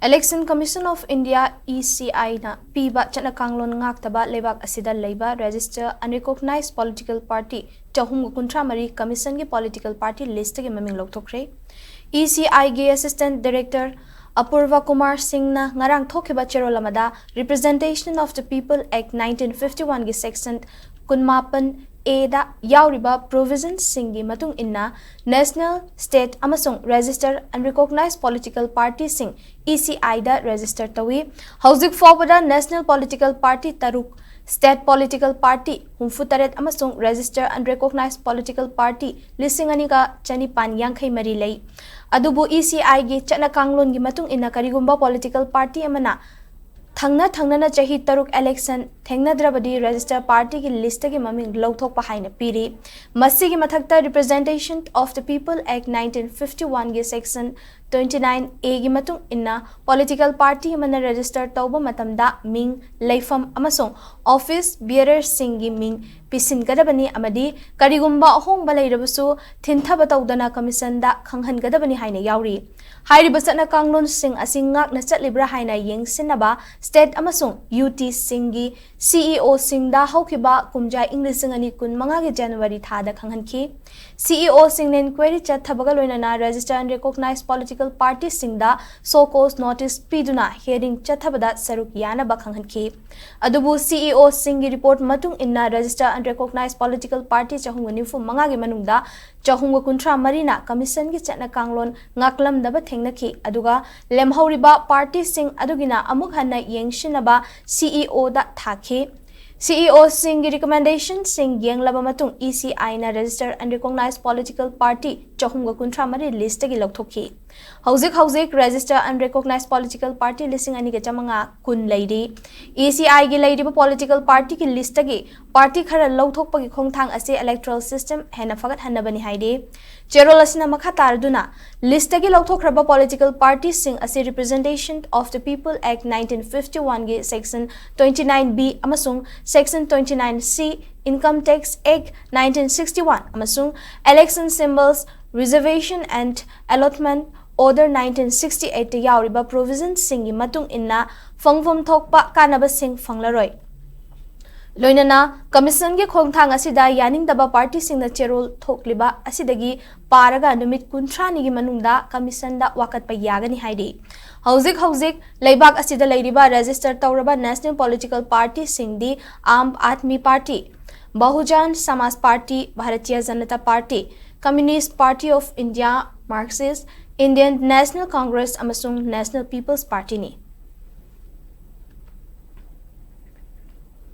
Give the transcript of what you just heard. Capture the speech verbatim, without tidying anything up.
Election Commission of India, E C I ꯅ ꯄꯤꯕ ꯆꯠꯅ ꯀꯥꯡꯂꯣꯟ ꯉꯥꯛꯇꯕ ꯂꯩꯕꯥꯛ ꯑꯁꯤꯗ ꯂꯩꯕ register unrecognized political party ꯆꯍꯨꯝꯒ ꯀꯨꯟꯊ꯭ꯔꯥ ꯃꯔꯤ commission ꯒꯤ political party list ꯇꯒꯤ ꯃꯃꯤꯡ ꯂꯧꯊꯣꯛꯈ꯭ꯔꯦ꯫ E C I ꯒꯤ Assistant Director ꯑꯄꯨꯔꯚ ꯀꯨꯃꯥꯔ ꯁꯤꯡꯅ ꯉꯔꯥꯡ ꯊꯣꯛꯈꯤꯕ ꯆꯦꯔꯣꯜ ꯑꯃꯗ Representation of the People Act nineteen fifty one ꯒꯤ section ꯀꯨꯟꯃꯥꯄꯟ A ꯗ ꯌꯥꯎꯔꯤꯕ provision ꯁꯤꯡꯒꯤ ꯃꯇꯨꯡ ꯏꯟꯅ national, state ꯑꯃꯁꯨꯡ register unrecognized political party ꯁꯤꯡ E C I the register ꯇꯧꯏ꯫ ꯍꯧꯖꯤꯛ ꯐꯥꯎꯕꯗ national political party ꯇꯔꯨꯛ, state political party ꯍꯨꯝꯐꯨ ꯇꯔꯦꯠ ꯑꯃꯁꯨꯡ register unrecognized political party ꯂꯤꯁꯤꯡ ꯑꯅꯤꯒ ꯆꯅꯤꯄꯥꯟ ꯌꯥꯡꯈꯩ ꯃꯔꯤ ꯂꯩ꯫ ꯑꯗꯨꯕꯨ E C I ꯒꯤ ꯆꯠꯅ ꯀꯥꯡꯂꯣꯟꯒꯤ ꯃꯇꯨꯡ ꯏꯟꯅ ꯀꯔꯤꯒꯨꯝꯕ political party ꯑꯃꯅ ꯊꯪꯅ ꯊꯪꯅꯅ ꯆꯍꯤ ꯇꯔꯨꯛ election ꯊꯦꯡꯅꯗ꯭ꯔꯕꯗꯤ register party ꯒꯤ list ꯇꯒꯤ ꯃꯃꯤꯡ ꯂꯧꯊꯣꯛꯄ ꯍꯥꯏꯅ ꯄꯤꯔꯤ꯫ ꯃꯁꯤꯒꯤ ꯃꯊꯛꯇ Representation of the People Act nineteen fifty one ꯒꯤ section twenty nine A ꯒꯤ ꯃꯇꯨꯡ ꯏꯟꯅ political party ꯑꯃꯅ register ꯇꯧꯕ ꯃꯇꯝꯗ ꯃꯤꯡ, ꯂꯩꯐꯝ ꯑꯃꯁꯨꯡ office bearer ꯁꯤꯡꯒꯤ ꯃꯤꯡ ꯄꯤꯁꯤꯟꯒꯗꯕꯅꯤ ꯑꯃꯗꯤ ꯀꯔꯤꯒꯨꯝꯕ ꯑꯍꯣꯡꯕ ꯂꯩꯔꯕꯁꯨ ꯊꯤꯟꯊꯕ ꯇꯧꯗꯅ commission ꯗ ꯈꯪꯍꯟꯒꯗꯕꯅꯤ ꯍꯥꯏꯅ ꯌꯥꯎꯔꯤ꯫ ꯍꯥꯏꯔꯤꯕ ꯆꯠꯅ ꯀꯥꯡꯂꯣꯟꯁꯤꯡ ꯑꯁꯤ ꯉꯥꯛꯅ ꯆꯠꯂꯤꯕ꯭ꯔꯥ ꯍꯥꯏꯅ ꯌꯦꯡꯁꯤꯟꯅꯕ state ꯑꯃꯁꯨꯡ U T ꯁꯤꯡꯒꯤ C E O ꯁꯤꯡꯗ ꯍꯧꯈꯤꯕ ꯀꯨꯝꯖꯥ ꯏꯪ ꯂꯤꯁꯤꯡ ꯑꯅꯤ ꯀꯨꯟꯃꯉꯥꯒꯤ January ꯊꯥꯗ ꯈꯪꯍꯟꯈꯤ꯫ C E O ꯁꯤꯡꯅ inquiry ꯆꯠꯊꯕꯒ ꯂꯣꯏꯅꯅ register unrecognized political party ꯁꯤꯡꯗ show cause notice ꯄꯤꯗꯨꯅ hearing ꯆꯠꯊꯕꯗ ꯁꯔꯨꯛ ꯌꯥꯅꯕ ꯈꯪꯍꯟꯈꯤ꯫ ꯑꯗꯨꯕꯨ C E O ꯁꯤꯡꯒꯤ report ꯃꯇꯨꯡ ꯏꯟꯅ register unrecognized political party ꯆꯍꯨꯝꯒ ꯅꯤꯐꯨ ꯃꯉꯥꯒꯤ ꯃꯅꯨꯡꯗ ꯆꯍꯨꯝꯒ ꯀꯨꯟꯊ꯭ꯔꯥ ꯃꯔꯤꯅ commission ꯒꯤ ꯆꯠꯅ ꯀꯥꯡꯂꯣꯟ ꯉꯥꯛꯂꯝꯗꯕ ꯊꯦꯡꯅꯈꯤ, ꯑꯗꯨꯒ ꯂꯦꯝꯍꯧꯔꯤꯕ party ꯁꯤꯡ ꯑꯗꯨꯒꯤꯅ ꯑꯃꯨꯛ ꯍꯟꯅ ꯌꯦꯡꯁꯤꯟꯅꯕ C E O ꯗ ꯊꯥꯈꯤ꯫ C E O ꯁꯤꯡꯒꯤ recommendation ꯁꯤꯡ ꯌꯦꯡꯂꯕ ꯃꯇꯨꯡ E C I ꯅ register unrecognized political party ꯆꯍꯨꯝꯒ ꯀꯨꯟꯊ꯭ꯔꯥ ꯃꯔꯤ list ꯇꯒꯤ ꯂꯧꯊꯣꯛꯈꯤ꯫ ꯍꯧꯖꯤꯛ ꯍꯧꯖꯤꯛ register unrecognized political party ꯂꯤꯁꯤꯡ ꯑꯅꯤꯒ ꯆꯥꯃꯉꯥ ꯀꯨꯟ ꯂꯩꯔꯤ꯫ E C I ꯒꯤ ꯂꯩꯔꯤꯕ political party ꯒꯤ list ꯇꯒꯤ party ꯈꯔ ꯂꯧꯊꯣꯛꯄꯒꯤ ꯈꯣꯡꯊꯥꯡ ꯑꯁꯤ electoral system ꯍꯦꯟꯅ ꯐꯒꯠꯍꯟꯅꯕꯅꯤ ꯍꯥꯏꯔꯤ꯫ ꯆꯦꯔꯣꯜ ꯑꯁꯤꯅ ꯃꯈꯥ ꯇꯥꯔꯗꯨꯅ, list ꯇꯒꯤ ꯂꯧꯊꯣꯛꯈ꯭ꯔꯕ political party ꯁꯤꯡ ꯑꯁꯤ Representation of the People Act nineteen fifty one ꯒꯤ section twenty nine B ꯑꯃꯁꯨꯡ section twenty nine C, Income Tax Act nineteen sixty one ꯑꯃꯁꯨꯡ Election Symbols, Reservation and Allotment Order nineteen sixty eight ꯇ ꯌꯥꯎꯔꯤꯕ provision ꯁꯤꯡꯒꯤ ꯃꯇꯨꯡ ꯏꯟꯅ ꯐꯪꯐꯝ ꯊꯣꯛꯄ ꯀꯥꯟꯅꯕꯁꯤꯡ ꯐꯪꯂꯔꯣꯏ꯫ ꯂꯣꯏꯅꯅ commission ꯒꯤ ꯈꯣꯡꯊꯥꯡ ꯑꯁꯤꯗ ꯌꯥꯅꯤꯡꯗꯕ party ꯁꯤꯡꯅ ꯆꯦꯔꯣꯜ ꯊꯣꯛꯂꯤꯕ ꯑꯁꯤꯗꯒꯤ ꯄꯥꯔꯒ ꯅꯨꯃꯤꯠ ꯀꯨꯟꯊ꯭ꯔꯥꯅꯤꯒꯤ ꯃꯅꯨꯡꯗ commission ꯗ ꯋꯥꯀꯠꯄ ꯌꯥꯒꯅꯤ ꯍꯥꯏꯔꯤ꯫ ꯍꯧꯖꯤꯛ ꯍꯧꯖꯤꯛ ꯂꯩꯕꯥꯛ ꯑꯁꯤꯗ ꯂꯩꯔꯤꯕ register ꯇꯧꯔꯕ national political party ꯁꯤꯡꯗꯤ Aam Aadmi Party, Bahujan Samaj Party, Bharatiya Janata Party, Communist Party of India, Marxist, Indian National Congress ꯑꯃꯁꯨꯡ National People's Party ꯅꯤ꯫